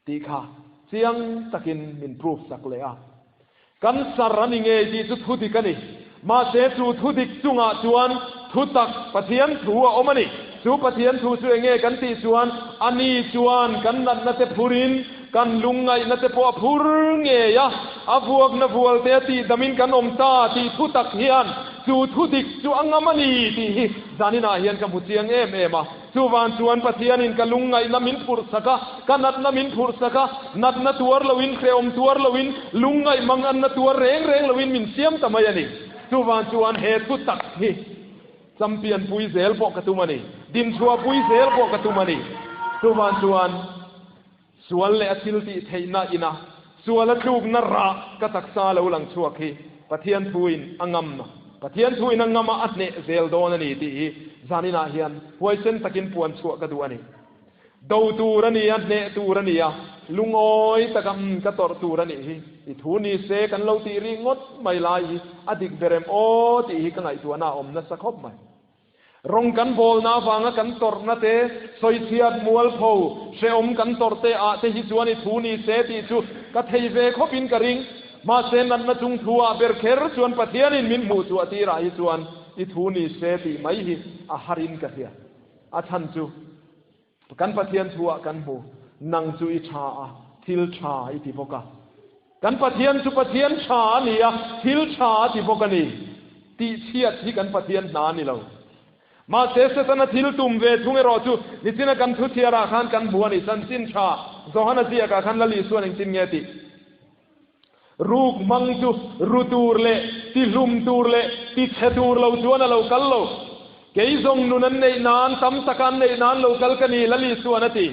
tih kha chiang takin min proof sak leh a. Cancer a ni ngei tih chu thu dik a ni. Mahse chu thu dik chungah chuan thu tak Pathian thu a awm a ni. Chu Pathian thu chu enge kan tih chuan a ni chuan kan natna te phurin kan lungngaihna te pawh a phur ngei a, a vuakna vual te a tihdamin kan awm ta tih thu tak hian chu thu dik chu a ngam a ni tih hi zaninah hian ka hmu chiang em em a. Chuvang chuan Pathianin ka lungngaihna min phurhsak a, ka natna min phurhsak a, natna tuar loin, hrehawm tuar loin, lungngaih manganna tuar reng reng loin min siam ta mai a ni. Chuvang chuan he thu tak hi champion pui zel pawh ka tum a ni, dinchhuah pui zel pawh ka tum a ni. Chuvang chuan sual leh a thil tih theihna ina sual a tlukna rah ka taksa lo lang chhuak hi Pathian thuin a ngam a, Pathian thuin a ngam a, a hneh zel dawn a ni tih hi zaninah hian huaisen takin puan chhuah ka duh a ni. Do tur a ni a, hneh tur a ni a, lungawi taka umm ka tawrh tur a nih hi, i thu ni se kan lo tih rih ngawt mai lai hi a dik ber em aw tih hi ka ngaihtuahna a awm nasa khawp mai. Rawng kan bawlna avanga kan tawrhna te, sawichhiat, mualpho, hrehawm kan tawrh te ah te hi chuan i thu ni se tih chu ka thei ve khawpin ka ring. Mahse natna chung thu ah ber kher chuan Pathianin min hmuh chhuah tirah hi chuan i thu ni se tih mai hi a harin ka hria. A chhan chu kan Pathian thu ah kan hmu, nang chu i tha a, thil tha i ti bawk a. Kan Pathian chu Pathian tha a ni a, thil tha a ti bawk a ni. Tih chhiat hi kan Pathian hna a ni lo. Mahse, Setana thil tum ve thung erawh chu nichina kan thu chhiarah khan kan hmu a ni. Chanchin tha Johana ziakah khan Lal Isuan engtin nge tih? Ruk hmang chu ru tur leh ti hlum tur leh ti chhe tur lo chuan a lo kal lo. Kei zawng nun an neih nan, tam taka an neih nan lo kal ka ni, Lal Isuan a ti.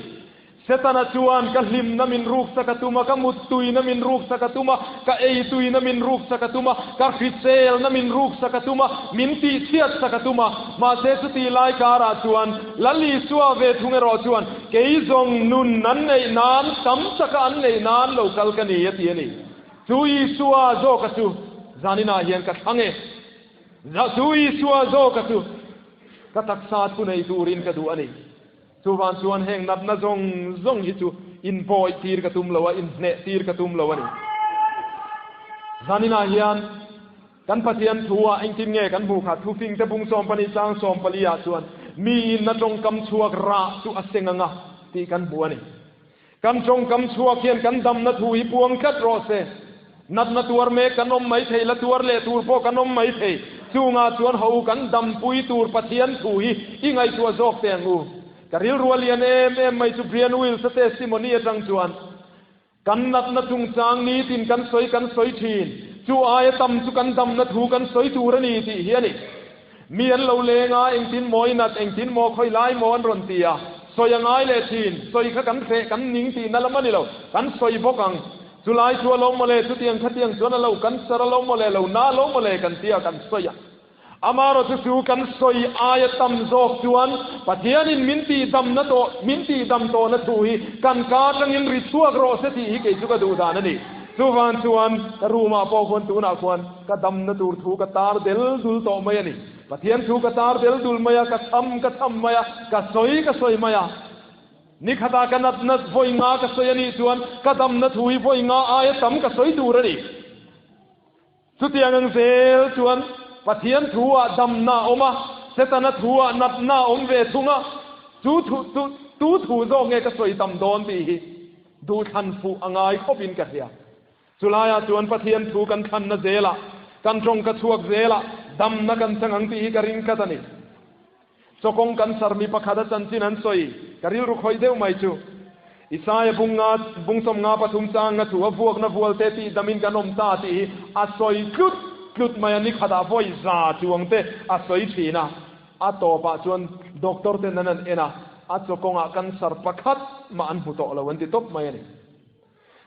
Setana chuan ka hlimna min ruksak a tum a, ka muttuina min ruksak a tum a, ka eituina min ruksak a tum a, ka hriselna min ruksak a tum a, min tihchhiatsak a tum a. Mahse chutih lai karah chuan Lal Isua ve thung erawh chuan, Kei zawng nun an neih nan, tam taka an neih nan lo kal ka ni, a ti a ni. Chu Isua zawka chu zaninah hian ka thlang e. Chu Isua zawka chu ka taksa thunei turin ka duh a ni. Chuvang chuan heng natna zawng zawng hi chu inbawih tir ka tum lo a, inhneh tir ka tum lo a ni. Zaninah hian kan Pathian thu ah engtin nge kan hmuh kha? Thufingte bung 12 chang 14 ah chuan miin na tawngkam chhuak rah chu a seng anga tih kan hmu a ni. Kan tawngkam chhuak hian kan damna thu hi puang tlat rawh se. Natna tuar mek kan awm mai thei, la tuar leh tur pawh kan awm mai thei. Chungah chuan ho kan dampui tur Pathian thu hi i ngaihtuah zawk teh ang u. Ka rilru a lian em em mai chu Brian Wills-a testimony atang chuan kan natna chungchang nitin kan sawi kan sawi thin. Chu aia tam chu kan damna thu kan sawi tur a ni tih hi a ni. Mi an lo leng a, engtin maw i nat, engtin maw khawi lai maw an rawn ti a, sawi a ngai leh thin, sawi kha kan hreh, kan ning tihna lam a ni lo, kan sawi bawk ang. Chu lai chu a lo maw le, chutiang khatiang chuan a lo kan sar a lo maw le, lo na lo maw le kan ti a, kan sawi a. Amaherawhchu chu kan sawi aia tam zawk chuan Pathianin min tihdamna tawh, min tihdam tawhna thu hi kan ka atangin ri chhuak rawh se tih hi kei chu ka duh dan a ni. Chuvang chuan ka room ah pawh khuan tunah khuan ka damna tur thu ka tar del dul tawh mai a ni. Pathian thu ka tar del dul mai a, ka cham ka cham mai a, ka sawi ka sawi mai a. Ni khatah ka nat nat vawi nga ka sawi a nih chuan ka damna thu hi vawi nga aia tam ka sawi tur a ni. Chutiang ang zel chuan Pathian thu ah damna a awm a, Setana thu ah natna a awm ve thung a, chu thu chu tu thu zawk nge ka sawi tam dawn tih hi duhthlan fuh a ngai khawpin ka hria. Chulaiah chuan Pathian thu kan thlanna zelah, kan tawng ka chhuak zelah damna kan chang ang tih hi ka ring tlat a ni. Chawkawng kan sar mi pakhat a chanchin an sawi, ka rilru khawih deuh mai chu. Isaia bung nga, bung 53 chang nga thu a vuakna vualte tih damin kan awm ta tih hi a sawi tlut tlut mai a, ni khatah vawi za chuang te a sawi thin a. A tawpah chuan doctor ten an an en a, a chawkawngah cancer pakhat mah an hmu tawh lo an ti tawp mai a ni.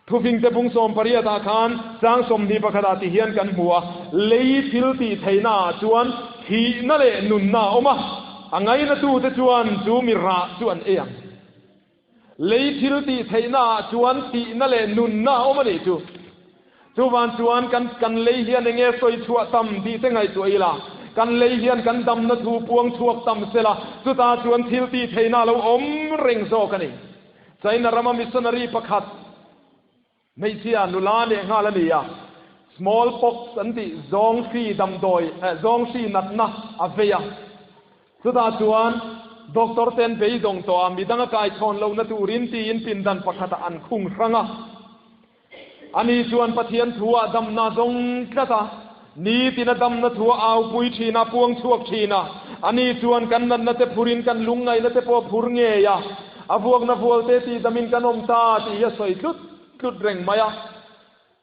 Thufingte bung 18 ah khan chang 21 ah ti hian kan hmu a, lei thil tih theihna ah chuan thihna leh nunna a awm a, a ngainatute chuan chu mi rah chu an ei ang. Lei thil tih theihna ah chuan thihna leh nunna a awm a nih chu. Chuvan chuan kan kan lei hian enge sawi chhuah tam tih te ngaihtuah ila, kan lei hian kan damna thu puang chhuak tam sela, chutah chuan thil tih theihna a lo awm reng zawk a ni. China rama missionary pakhat hmeichhia nula leh nghal a ni a, small pox an tih zawng hri damdawi eh zawng hri natna a vei a. Chutah chuan doctor ten beidawng tawh a, midang a kaichhawn lohna turin tiin pindan pakhatah an khung hrang a. Ani chuan Pathian thu ah damna a zawng tlat a, nitin a damna thu a aupui thin a, puang chhuak thin a. Ani chuan kan natna te phurin kan lungngaihna te pawh phur ngei a, a vuakna vualte tihdamin kan awm ta tih hi a sawi tlut tlut reng mai a.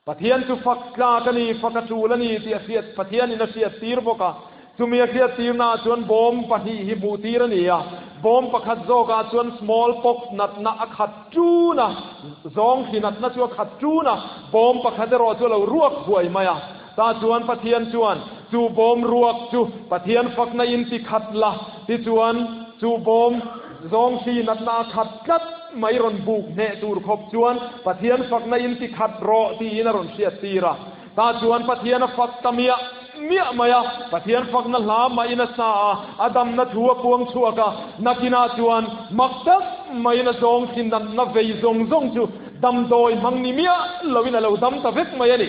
Pathian chu fak tlak a ni, fak a tul a ni tih a hriat, Pathianin a hriat tir bawk a. Chumi a hriat tirnaah chuan bawm pahnih hi hmuh tir a ni a, bawm pakhat zawkah chuan small pox natna a khat ṭun a, zawng thli natna chu a khat ṭun a, bawm pakhat erawh chu a lo ruak huai mai a. Tah chuan Pathian chuan chu bawm ruak chu Pathian fakna in ti khat la, tichuan chu bawm zawng thli natna a khat tlat mai rawn buk hneh tur khawp chuan Pathian fakna in ti khat rawh tiin a rawn hriat tir a. Tah chuan Pathian a fak ta miah miah mai a, Pathian fakna hla mahin a sa a, a damna thu a puang chhuak a, nakinah chuan mak tak maiin a zawng thin natna vei zawng zawng chu damdawi hmang ni miah loin a lo dam ta vek mai a ni.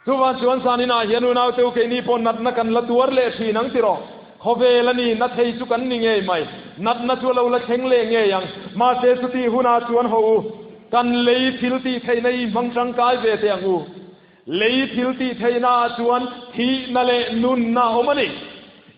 Chuvang chuan zaninah hian unaute u keini pawh natna kan la tuar leh thin ang tiraw? Khawvel a ni, na thei chu kan ni ngei mai. Natna chu a lo la thleng leh ngei ang. Mahse chutih hunah chuan haw u, kan lei thil tih theihna i hmang tangkai ve teh ang u. Lei thil tih theihna ah chuan thihna leh nunna a awm a ni.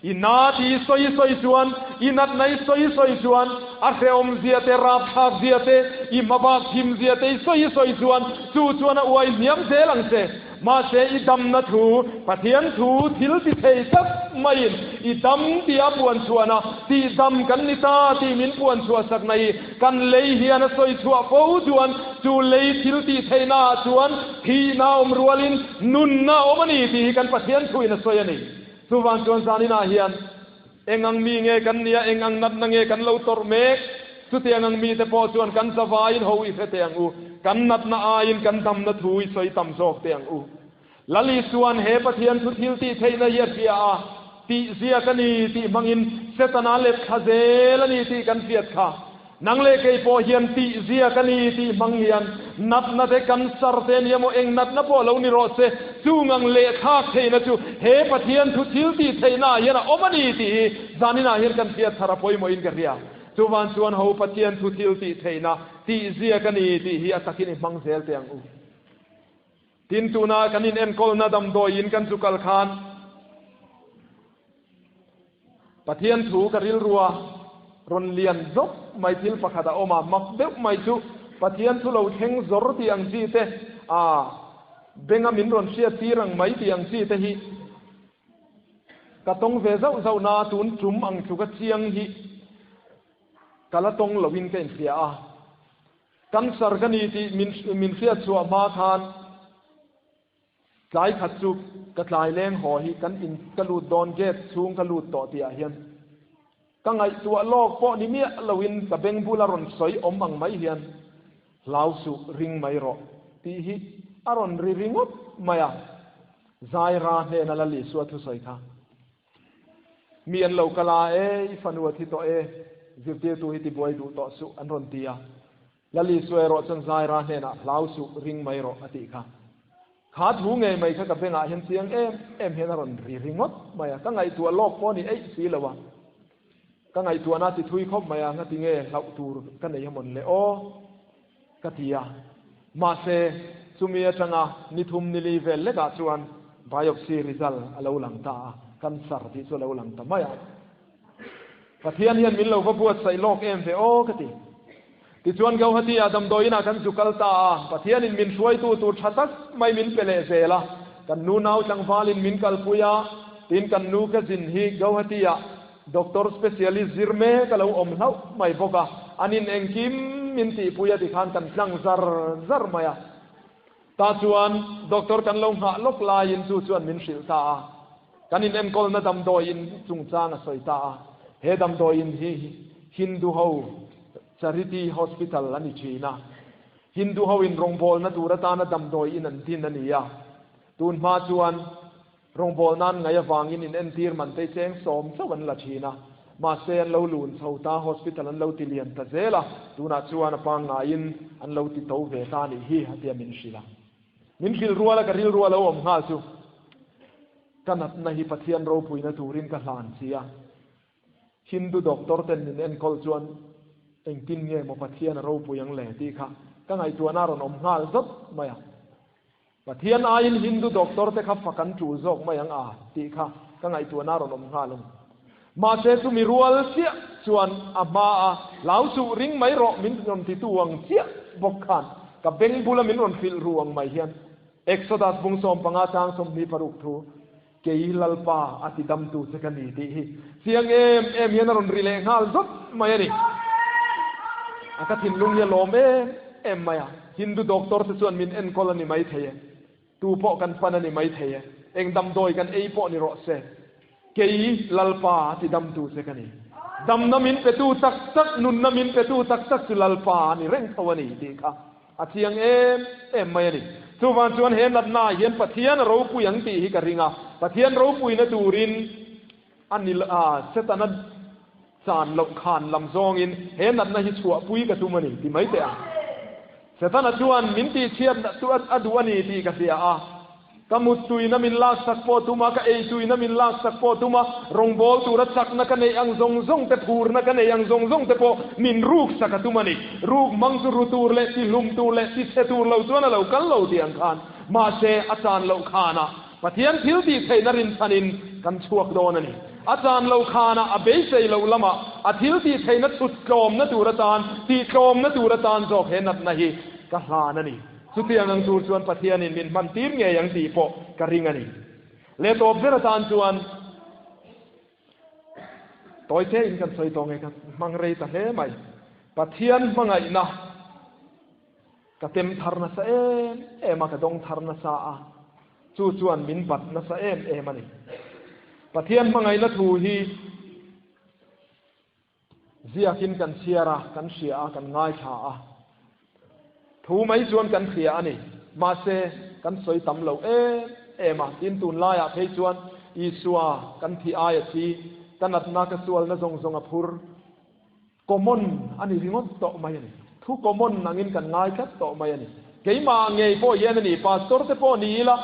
I na tih i sawi sawi chuan, i natna i sawi sawi chuan, a hrehawm zia te, rapthlak zia te, i hmabak thim zia te i sawi sawi chuan, chu chuan a uai hniam zel ang che. Mahse i damna thu, Pathian thu thil ti thei tak maiin i dam tih a puan chhuahna, tih dam kan ni ta tih min puan chhuah sakna hi kan lei hian a sawi chhuah fo chuan chu lei thil tih theihna ah chuan thihna awm rualin nunna awm a ni tih hi kan Pathian thuin a sawi a ni. Chuvang chuan zaninah hian Eng ang mi nge kan nia, eng ang natna nge kan lo tawrh mek? Chutiang ang mite pawh chuan kan zavaiin ho i hre teh ang u. Kan natna aiin kan damna thu i sawi tam zawk teh ang u. Lal Isua'n he Pathian thu thil tih theihna hi a hria a, tih ziak a ni tih hmangin Setana let thla zel a ni tih kan hriat kha. Nang leh kei pawh hian tih ziak a ni tih hmang hian natna te cancer te ania maw eng natna pawh lo ni rawh se, chung ang lehthlak theihna chu he Pathian thu thil tih theihna ah hian a awm a ni tih hi zaninah hian kan hriat thar a pawimawhin ka hria. Chuvan chuan ho Pathian thu thil tih theihna tih ziak a ni tih hi a takin i hmang zel teh ang u. Tin tuna kan inenkawlna damdawi in kan chu kal khan Pathian thu ka rilrua rawn lian zawk mai thil pakhat a awm a, mak deuh mai chu Pathian thu lo thleng zawr tih ang chi te, a benga min rawn hriat tir ang mai tih ang chi te hi ka tawng ve zauh zauh na tun tum ang tluka chiang hi ka la tawng loin ka inhria a. Cancer ka ni tih min min hriat chhuah hma khan tlai khat chu ka tlai leng haw hi kan in ka lut dawn gate chhung ka lut tawh tih ah hian ka ngaihtuah lawk pawh ni miah loin ka beng bula rawn sawi awm ang mai hian hlau suh ring mai rawh tih hi a rawn ri ringawt mai a, Zaira hnena Lal Isua thusawi kha. Mi an lo kal a, E, i fanu a thi tawh e, zirtirtu hi tibuai duh tawh suh, an rawn ti a. Lal Isua erawh chuan Zaira hnenah, Hlau suh, ring mai rawh, a tih kha. Kha thu ngei mai kha ka bengah hian chiang em em hian a rawn ri ringawt mai a, ka ngaihtuah lawk pawh ni eih si lo a. Ka ngaihtuahna ti thui khawp mai a, ngati nge hlauh tur ka nei amawn le aw, ka ti a. Mahse, chumi atanga ni thum ni li vel lekah chuan biopsy result a lo lang ta a, cancer tih chu a lo lang ta mai a. Pathian hian min lo va buatsaih lawk em ve aw, ka ti. Tichuan Gauhati-ah damdawiinah kan zu kal ta a, Pathianin min hruaitu tur tha tak mai min pe leh zel a, kan nu nau tlangvalin min kalpui a, tin kan nu ka zin hi Gauhati-ah Doctor specialist zir mek a lo awm hlauh mai bawk a, an in engkim min tihpui a tikhan kan tlang zar zar mai a. Tah chuan doctor kan lo nghah lawk laiin chu chuan min hrilh ta a, kan in enkawlna damdawiin chungchang a sawi ta a, he damdawiin hi Hindu ho Charity Hospital a ni thin a, Hindu ho in rawngbawlna tur atana damdawiin an din a ni a, tun hma chuan Rawngbawl nan ngai avangin in entir man te cheng sawm chauh an la thin a, mahse an lo lun chho ta, hospital an lo ti lian ta zel a, tunah chuan a pangngaiin an lo ti to ve ta nih hi a tia min hrilh a. Min hrilh ruala ka rilru a lo awm nghal chu ka natna hi Pathian ropuina turin ka hlan si a, Hindu doctor ten min enkawl chuan engtin nge maw Pathian a ropui ang le tih kha ka ngaihtuahna a rawn awm nghal zawt mai a. Pathian aiin Hindu doctor te kha fak an tul zawk mai ang a tih kha ka ngaihtuahna a rawn awm nghal a ni. Mahse chumi rual chiah chuan a hma a hlau suh ring mai rawh min rawn titu ang chiah bawk khan ka beng bula min rawn hrilh ru ang mai hian Exodus bung 15 chang 26 thu Kei Lalpa a ti damtu che ka ni tih hi chiang em em hian a rawn ri leh nghal zawt mai a ni. A ka thinlung hi a lawm em em mai a, Hindu doctor te chuan min enkawl a ni mai thei e, tu pawh kan pan a ni mai thei e, eng damdawi kan ei pawh ni rawh se, kei Lalpa a ti damtu che ka ni. Damna min petu tak tak, nunna min petu tak tak chu Lalpa a ni reng tho a ni tih kha A chiang em em mai a ni. Chuvang chuan he natnaah hian Pathian a ropui ang tih hi ka ring a, Pathian ropuina turin a ni a, Setana chan loh khan lam zawngin he natna hi chhuahpui ka tum a ni ti mai teh ang. Setana chuan min tihchhiat a duh a ni tih ka hria a. Ka muttuina min laksak pawh tum a, ka eituina min laksak pawh tum a, rawngbâwl tura chakna ka neih ang zawng zawng te, phurna ka neih ang zawng zawng te pawh min ruksak a tum a ni. Ruk hmang chu ru tur leh tihlum tur leh tichhe tur lo chuan a lo kal lo tih ang khan, mahse a chan loh khanah Pathian thil tih theihna rinchhanin kan chhuak dawn a ni. A chan loh khanah a beisei loh lamah a thil tih theihna chhut tlawmna tur atan, tih tlawmna tur atan zawk he natna hi ka hlan a ni. Chutiang ang tur chuan Pathianin min hman tir ngei ang tih pawh ka ring a ni. Leh tawp ber atan chuan tawi te in kan sawi tawh nge ka hmang rei ta hle mai. Pathian hmangaihna ka tem thar nasa em em a, ka dawng thar nasa a, chu chuan min bat nasa em em a ni. Pathian hmangaihna thu hi Ziakin kan chhiar a, kan hria a, kan ngaithla a. Thu mai chuan kan hria a ni. Mahse, kan sawi tam lo em em a. Tin, tunlaiah phei chuan Isua kan thih aia thi, ka natna, ka sualna zawng zawng a phur. Common a ni ringawt tawh mai a ni. Thu common angin kan ngai tlat tawh mai a ni. Keimah ngei pawh hian a ni, Pastor te pawh ni ila,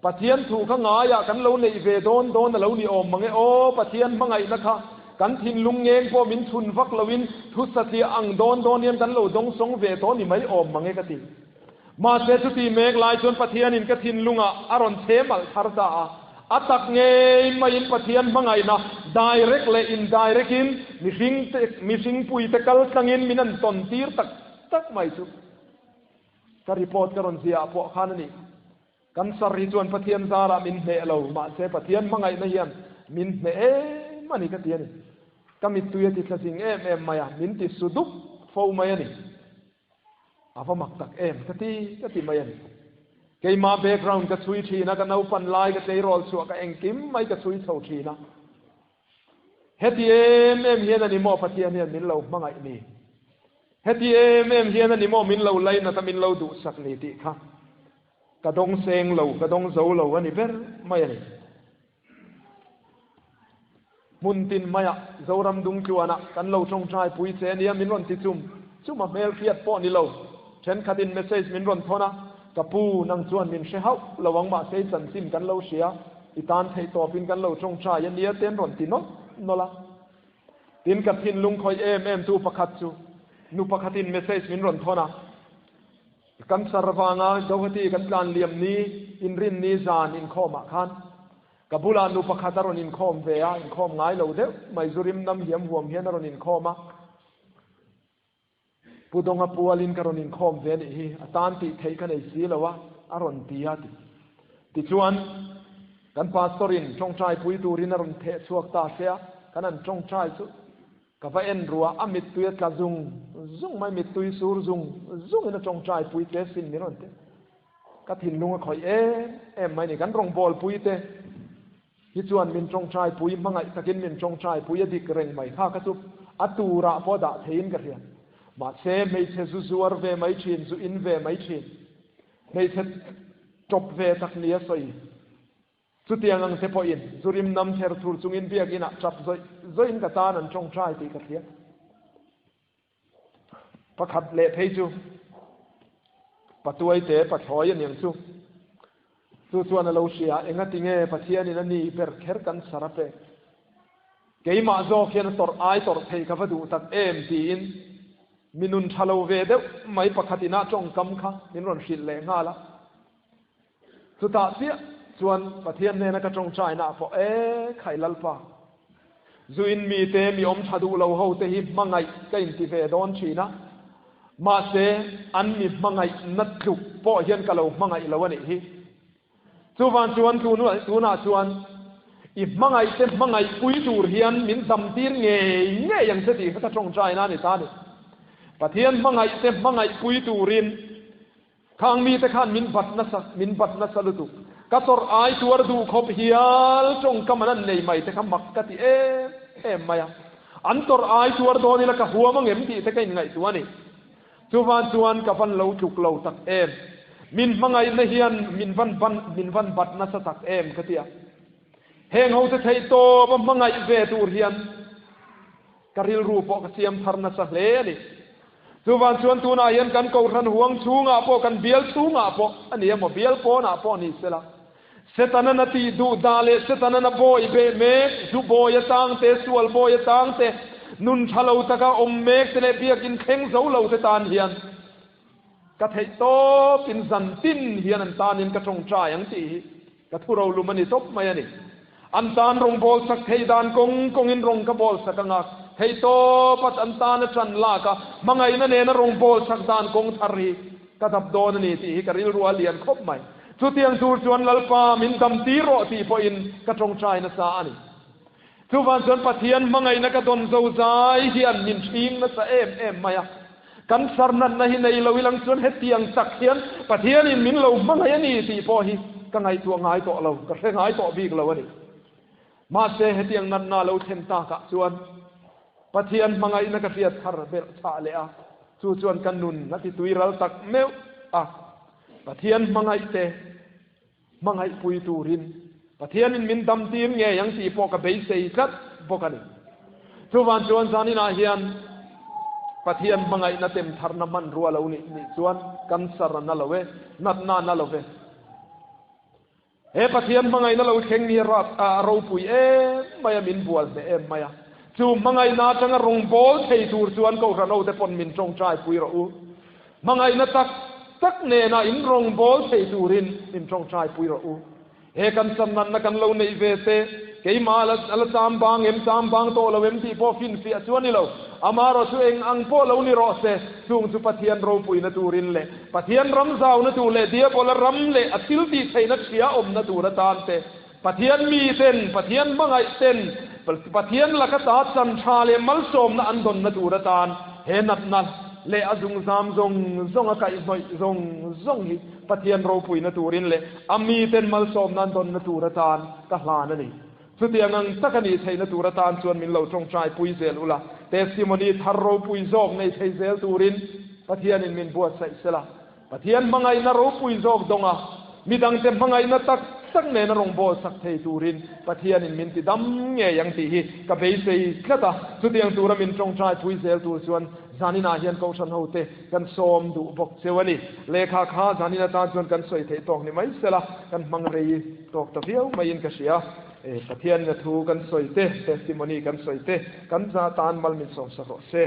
Pathian thu kha ngaiah kan lo neih ve dawn dawn a lo ni awm mang e aw, Pathian hmangaihna kha kan thinlung ngeng pawh min chhun vak loin thu satliah ang dawn dawn hian kan lo dawngsawng ve tawh ni mai awm mang e ka ti. Mahse chuti mek lai chuan Pathianin ka thinlungah a rawn chhem alh thar ta a, a tak ngei maiin Pathian hmangaihna direct leh indirect in mihring te mihringpuite kal tlangin min an tawn tir tak tak mai chu ka report ka rawn ziah ah pawh khan a ni. Kan sar hi chuan Pathian zarah min hneh lo, mahse Pathian hmangaihna hian min hneh em a ni ka ti a ni. Ka mittui a ti thlazing em em mai a, min ti su dup fo mai a ni. A va mak tak em ka ti ka ti mai a ni. Keimah background ka chhui thin a, ka naupan lai ka tleirawl chhuah ka engkim mai ka chhui chho thin a. Heti em em hian a ni maw Pathian hian min lo hmangaih ni? Heti em em hian a ni maw min lo lainat a min lo duhsak ni tih kha ka dawng seng lo, ka dawng zo lo a ni ber mai a ni. Hmun tin maiah Zoram Dungtluanah kan lo tawngtai pui che ania min rawn ti chum chum a hmel hriat pawh ni lo. Thenkhatin message min rawn thawn a, ka pu nang chuan min hre hauh lo ang mahse i chanchin kan lo hria. I tan theih tawpin kan lo tawngtai a nia te an rawn ti nawlh nawlh a. Tin ka thinlung khawih em em tu pakhat chu nu pakhatin message min rawn thawn a, Kan sarvanga Guwahati kan tlan liam ni inrinni zan inkhawmah khan ka bulah nu pakhat a rawn inkhawm ve a, inkhawm ngai lo deuh mai zu rim nam hiam huam hian a rawn inkhawm a. Pu Dawnga pualin ka rawn inkhawm ve anih hi, a tan tih theih ka nei si lo a, a rawn ti a ti. Tichuan, kan pastor-in tawngtai pui turin a rawn theh chhuak ta se a, kan han tawngtai chu ka va en ruah, a mittui a tla zung zung mai, mittui sur zung zungin a tawngtai pui che sin min rawn ti. Ka thinlung a khawih em em mai ni, kan rawngbawlpui te hi chuan min tawngtai pui, hmangaih takin min tawngtai pui a dik reng mai kha kha chu a turah pawh dah theiin ka hria. Mahse, hmeichhe zu zuar ve mai thin, zu in ve mai thin, hmeichhe tawp ve tak nia sawi chutiang ang te pawhin zu rim nam ther thur chungin biakinah tap zawih zawihin ka tan an tawngtai tih ka hria. Pakhat leh phei chu patuai te pathlawi a niang chu. Chu chuan a lo hria, engati nge Pathianin a ni ber kher kan sar a pek? Keimah zawk hian a tawrh ai tawrh theih ka va duh tak em tiin mi nun tha lo ve deuh mai pakhat inah tawngkam kha min rawn hrilh leh nghal a. Chutah chiah chuan Pathian hnena ka tawngtaina ah pawh, E khai Lalpa, zu in mite mi awm tha duh lo ho te hi hmangaih ka inti ve dawn thin a, mahse an mi hmangaihna tluk pawh hian ka lo hmangaih lo a nih hi. Chuvang chuan tunah chuan i hmangaih te hmangaih pui tur hian min dam tir ngei ngei ang che tih kha ka tawngtaina a ni ta a ni. Pathian hmangaih te hmangaih pui turin Khang mite khan min bat nasa, min bat nasa lutuk. Ka tawrh ai tuar duh khawp hial tawngkam an an nei mai te kha mak ka ti em em mai a. An tawrh ai tuar dawn ila ka huam angem tih te ka inngaihtuah a ni. Chuvan chuan ka van lo tluk lo tak em. Min hmangaihna hian min van ban, min van bat nasa tak em ka ti a. Heng ho te theih tawp a hmangaih ve tur hian ka rilru pawh ka siam thar nasa hle a ni. Chuvang chuan tunah hian kan Kohhran huang chhungah pawh, kan bial chhungah pawh a ni emaw, bial pawnah pawh ni sela, Setanan a tih duh dah leh Setanan a bawi beh mek, zu bawi atang te, sual bawi atang te, nun tha lo taka awm mek te leh biakin thleng zo lo te tan hian ka theih tawpin zan tin hian an tanin ka tawngtai ang tih hi ka thu rolum a ni tawp mai a ni. An tan rawng bawl sak thei dan kawng kawngin rawng ka bawl sak anga, thei tawp at an tan a tan lak a, hmangaihna nena rawng bawl sak dan kawng thar hi. ka dap dawn a ni tih hi ka rilru a lian khawp mai. Chutiang tur chuan Lalpa min dam tir rawh tih pawhin ka tawngtai nasa a ni. Chuvang chuan Pathian hmangaihna ka dawn zo zai hian min hring nasa em em mai a. Kan sarnatna hi nei lo ilang chuan hetiang tak hian Pathianin min lo hmangaih a ni tih pawh hi ka ngaihtuah ngai tawh lo, ka hre ngai tawh bik lo a ni. Mahse hetiang natna lo thlen takah chuan Pathian hmangaihna ka hriat thar belh chhah leh a, chu chuan ka nun a ti tuiral tak meuh a. Pathian hmangaihte hmangaihpui turin Pathianin min damtir ngei ang tih pawh ka beisei tlat bawk a ni. Chuvang chuan zaninah hian Pathian hmangaihna tem tharna hmanrua lo nih nih chuan cancer a na lo e, natna a na lo ve. He Pathian hmangaihna lo thleng hi a ropui em mai a, min bual hneh em mai a. Chu hmangaihna atanga rawngbâwl thei tur chuan Kohhran hote pawn min tawngtai pui rawh u. Hmangaihna tak tak nena in rawngbâwl thei turin min tawngtai pui rawh u. He kan chan natna kan lo neih ve te, keimah a la cham bang em, cham bang tawh lo em tih pawh finfiah chu a ni lo. Amaherawhchu eng ang pawh lo ni rawh se, chung chu Pathian ropuina turin leh Pathian ram zauna tur leh Diabola ram leh a thil tih theihna ṭhia awmna tur atan te, Pathian miten, Pathian hmangaih ten, Pathian laka ta chan ṭha leh malsawmna an dawnna tur atan he natna leh a zungzam zawng zawng a kaihhnawih zawng zawng hi Pathian ropuina turin leh a miten malsawmna an dawnna tur atan ka hlan a ni. Chutiang ang tak a nih theihna tur atan chuan min lo tawngtai pui zel ula, testimony thar ropui zawk nei thei zel turin Pathianin min buatsaih sela. Pathian hmangaihna ropui zawk dawnga midangte hmangaihna tak tak nena rawngbâwl sak thei turin Pathianin min ti dam ngei ang tih hi ka beisei tlat a. Chutiang tura min tawngtai pui zel tur chuan zaninah hian Kohhran hote kan sawm duh bawk cheu a ni. Lehkha kha zanin atan chuan kan sawi theih tawk ni mai sela, kan hmang rei tawk ta viau maiin ka hria. E, Pathianin a thu kan sawi te, testimony kan sawi te, kan za tan mal min sawmsak rawh se.